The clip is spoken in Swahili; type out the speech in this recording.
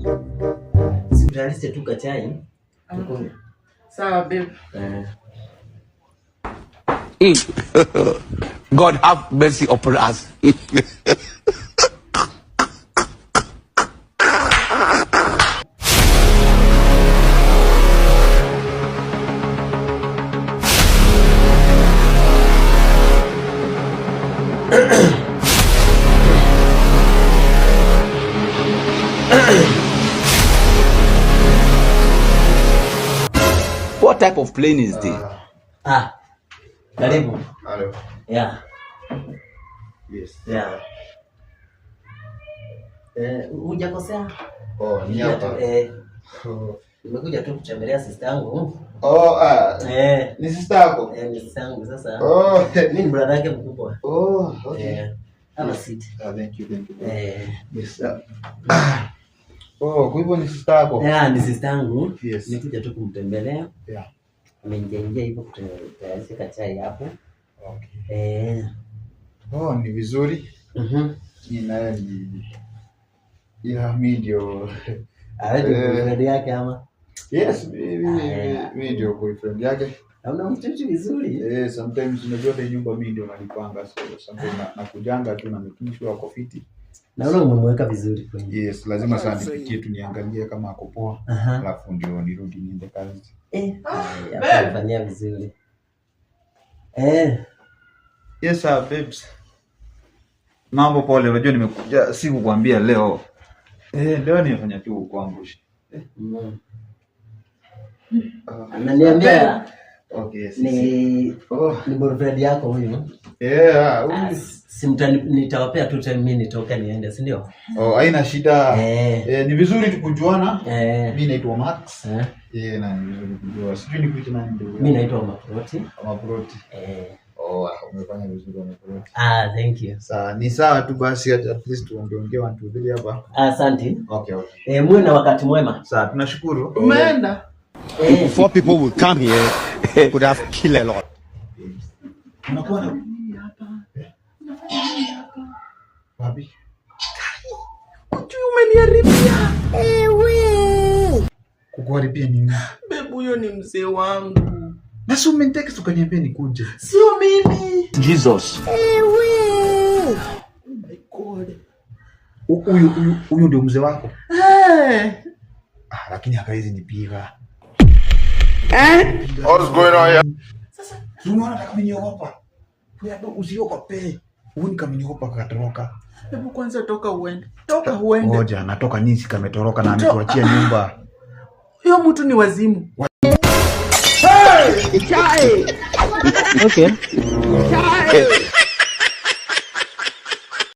Si utayarishe tu kachai. Tukunywe. Sawa babe. Eh. God have mercy upon us. What type of plane is this? Ah. Karibu. Hello. Yeah. Yes. Yeah. Eh, hujakosea? Oh, ni hapa. Eh, Oh, nimekuja tu kutembelea sister yangu. oh, ah, Eh, ni sister yako? eh, ni sister yangu sasa. Oh. Mimi ni brother yake mkubwa. Oh, okay. Eh, have a seat. Ah, thank you, thank you. Eh, Yes. Ah. Oh, kwa hivyo ni sister yako? yeah, ni sister yangu. Yes. Nimekuja tu kumtembelea. Yeah. Amenijaingia hivyo kutayarisha kachai hapo. Okay. Eh. Oh, ni vizuri. Mhm. Mimi naye ni yeah, mi ndio Awe ni Eh. boyfriend yake ama? Yes, mi ndio boyfriend yake. Hamna mtoto vizuri. Eh, sometimes unajua hata nyumba mi ndio nalipanga, so sometimes nakujanga tu na making sure ako fiti. Naona umemweka vizuri kwenye. Yes, lazima sana nipitie tu niangalie kama ako poa. Aha. Alafu ndio nirudi niende kazi. Eh, babe. hapa vizuri. Eh, Yes sir, babes. Mambo pole, unajua nimekuja sikukwambia leo. Eh, leo nimefanya tu kwangu. mm. Ah, Ananiambia okay, yes. ni Oh, ni boyfriend yako huyu. yeah, Ah, huyu. si nitawapea tu time mimi nitoke niende, si ndio? Oh, haina shida. Eh. Eh, ni vizuri tukujuana. Eh. Mimi naitwa Max. Eh. Eh, na ni vizuri kujua. Sijui nikuite nani ndugu. Mimi naitwa Maproti. Maproti. Eh. Oh, ah, umefanya vizuri Maproti. Ah, thank you. Sawa, ni sawa tu basi at least tuongeongee 1 2 3 hapa. Asante. Okay, okay. Eh, muwe na wakati mwema. Sawa, tunashukuru. Umeenda? Eh. Four people will come here could have killed a lot. Unakuwa na wapi? Ujui umeniharibia. Kukuharibia nini? Babe, huyo ni mzee wangu. Na si umenitext ukaniambia nikuje. Sio mimi. Jesus. Oh my God. Huyu huyu huyu ndio mzee wako? Eh. Ah, lakini hawezi nipiga. What's going on here? Sasa Unaona kama niogopa. Wewe usiogope. Huyu kama niogopa katoroka. hebu kwanza toka uende. Toka uende. Ngoja, natoka nisi kametoroka na ametuachia nyumba. Huyo mtu ni wazimu. Okay.